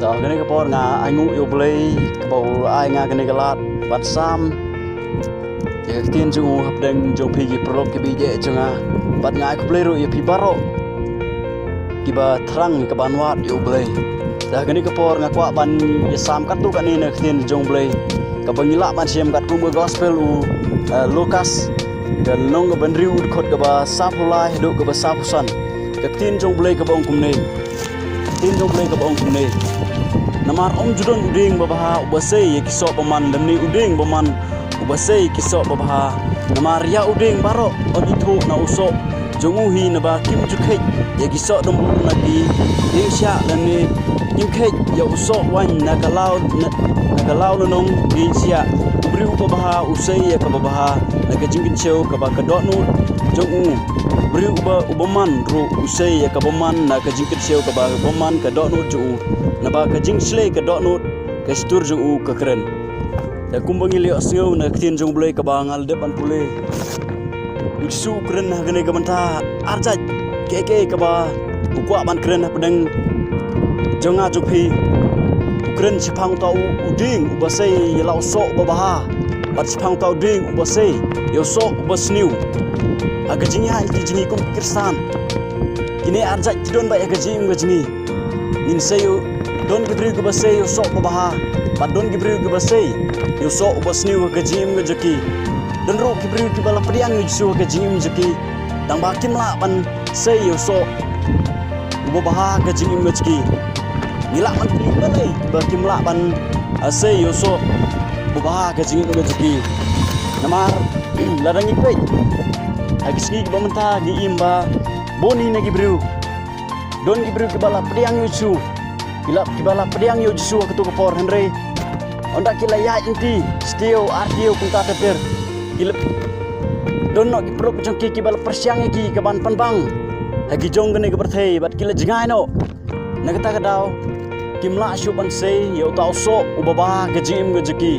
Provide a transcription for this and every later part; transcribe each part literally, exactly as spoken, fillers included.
Kane ka por nga ai nguh ïa U Blei kaba u ai nga kane ka lad ban sam ïa ka ktien jong u hapdeng jong phi ki paralok kiba ïeit jong nga. Bad nga ai khublei ruh ïa phi baroh kiba thrang ïa ka ban wad ïa U Blei. Te kane ka por nga kwah ban ïa sam katto katne na ka ktien jong U Blei kaba ngi lah ban shem katkum ka gospel u, eh, Lukas, ka lynnong kaba hynriew, dkhot kaba saphew lai haduh kaba saphew san. Ka ktien jong U Blei kaba ong kumne. Ka ktien jong U Blei kaba ong kumne. Namar ym ju don u dieng babha uba sei ïa ki soh bymman, lymne u dieng bymman uba sei ïa ki soh babha. Namar ïa u dieng baroh yn ithuh na u soh jong u hi, naba kim ju kheit ïa ki soh dumbur na ki dieng shiah, lymne kim kheit ïa u soh waiñ na ka law, na, na ka law lynnong dieng shiah. U briew uba bha u sei ïa kaba bha na ka jingkynshew kaba ka dohnud jong u. U briew uba, u bymman ruh u sei ïa ka bymman na ka jingkynshew kaba bymman ka dohnud jong u. Naba ka jingshlei ka dohnud ka shitur jong u ka kren. Te kumba ngi la ïohsngew na ka ktien jong U Blei kaba nga la dep ban pule, U Jisu u kren ha kane ka bynta ar jait kiei kiei kaba u kwah ban kren hapdeng jong nga jong phi. U kren shaphang uta u, u dieng uba sei ïa la u soh uba bha, bad shaphang uta u dieng uba sei ïa u soh uba sniew. Ha ka jingïaid lynti jong ngi kum ki Khristan, kine ar jait ki don beit ha ka jingim ka jong ngi. Ngin sei ïa u, don ki briew kiba sei ïa u soh uba bha, bad don ki briew kiba sei ïa u soh uba sniew ha ka jingim ka jong ki. Don ruh ki briew kiba la pdiang ïa U Jisu ha ka jingim jong ki, tangba kim lah ban sei ïa u soh uba bha ha ka jingim ka jong ki. Ngi lah ban kylli balei ba kim lah ban, ah, sei ïa u soh uba bha ha ka jingim ka jong ki. Namar lada ngi peit ha ki sngi kiba mynta ngi im ba bun hi na ki briew, don ki briew kiba la pdiang ïa U Jisu. Ki la, kiba la pdiang ïa U Jisu ha kato ka por, hynrei ynda ki la ïaid lynti shi taïew ar taïew kumta ter ter, ki la, don noh ki paralok jong ki kiba la pyrshang ïa ki ka ban pynbang ha ki jong kane ka pyrthei, bad ki la jngai noh. Na kata ka daw kim lah shuh ban sei ïa uta u soh uba bha ha ka jingim ka jong ki.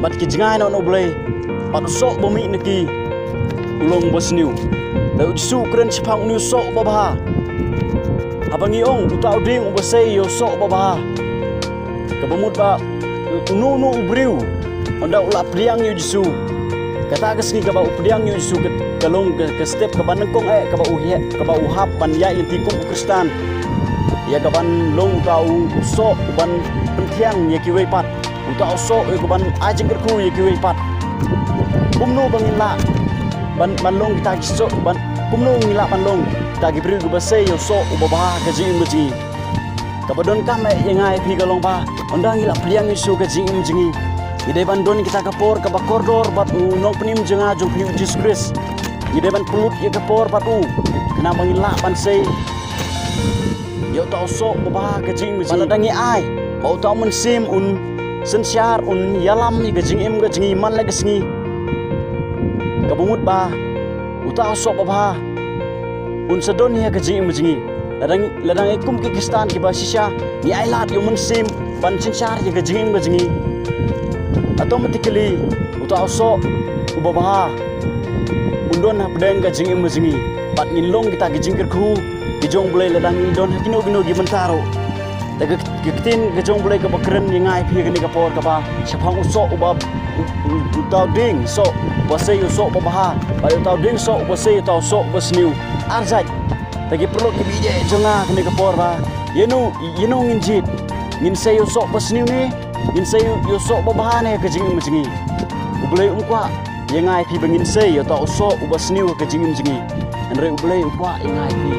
Bad ki jngai noh na U Blei, bad u soh ba mih na ki u long uba sniew. Te U Jisu u kren shaphang une u soh uba bha. Haba ngi ong uta u dieng uba sei ïa u soh uba bha, kaba mut ba uno uno u briew ynda u la pdiang ïa U Jisu, kata ka sngi kaba u pdiang ïa U Jisu ka, ka long ka, ka step kaba nyngkong eh kaba u heh, kaba u hap ban ïaid lynti kum u Khristan, ïa ka ban long uta u, u soh u ban pynthiang ïa kiwei pat, uta u soh ïa ka ban ai jingkyrkhu ïa kiwei pat. Kumno ba ngin lah ban, ban long kita ki soh, ban, kumno ngin lah ban long kita ki briew kiba sei ïa u soh uba bha ha ka jingim ka jong ngi? Kaba donkam eh ïa nga ïa phi ka long ba ynda ngi la pdiang ïa U Jisu ha ka jingim jong ngi, ngi dei ban don kita ka por kaba kordor bad u Nongpynim jong nga jong phi U Jisu Khrist. Ngi dei ban pynlut ïa ka por bad u, khnang ba ngin lah ban sei ïa uta u soh uba bha ha ka jingim jong ngi. Lada ngi ai ba uta u Mynsiem un synshar, un ïalam ïa ka jingim ka jong ngi man la ka sngi, kaba mut ba uta u soh uba bha un sa don hi ha ka jingim ka jong ngi. Lada ngi, lada ngi kum ki Khristan kiba shisha ngi ai lad ïa u Mynsiem ban synshar ïa ka jingim ka jong ngi, automatically uta u soh uba bha un don hapdeng ka jingim ka jong ngi. Bad ngin long kita ki jingkyrkhu ki jong U Blei lada ngi don ha kino kino ki bynta ruh. Te ka, ka ktien ka jong U Blei kaba kren ïa nga ïa phi ha kane ka por kaba shaphang u soh uba, u, u, uta u dieng soh uba sei ïa u soh uba bha, bad uta u dieng soh uba sei ïa uta u soh uba sniew. Ar jait. Te ki paralok kiba ïeit jong nga ha kane ka por ba, ïano, ïano ngin jied? Ngin sei ïa u soh uba sniew ne ngin sei ïa u soh uba bha ne ha ka jingim ka jong ngi? U Blei um kwah ïa nga ïa phi ba ngin sei ïa uta u soh uba sniew ha ka jingim jong ngi. Hynrei U Blei u kwah ïa nga ïa phi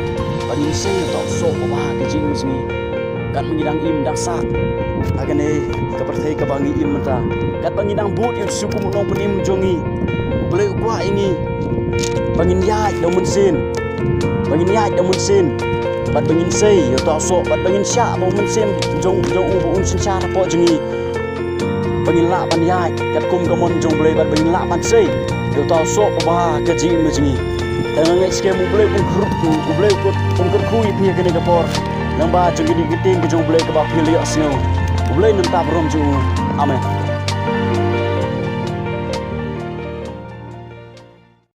ba ngin sei ïa uta u soh uba bha ha ka jingim jong ngi. Katba ngi dang im dang sah ha kane ka pyrthei kaba ngi im mynta, katba ngi dang bud ïa U Jisu kum u Nongpynim jong ngi, U Blei u kwah ïa ngi ba ngin ïaid da u Mynsiem, ba ngin ïaid da u Mynsiem, bad ba ngin sei ïa uta u soh, bad ba ngin shah ba u Mynsiem jong, jong u ba un synshar hapoh jong ngi, ba ngin lah ban ïaid katkum ka mon jong U Blei, bad ba ngin lah ban sei ïa uta u soh uba bha ha ka jingim ka jong ngi. Te nga ngeit skhem U Blei un kyrkhu, U Blei un kyrkhu ïa phi ha kane ka por lyngba jong kine ki ktien ka jong U Blei kaba phi la ïohsngew. U Blei un nang tap burom jong u. Amen.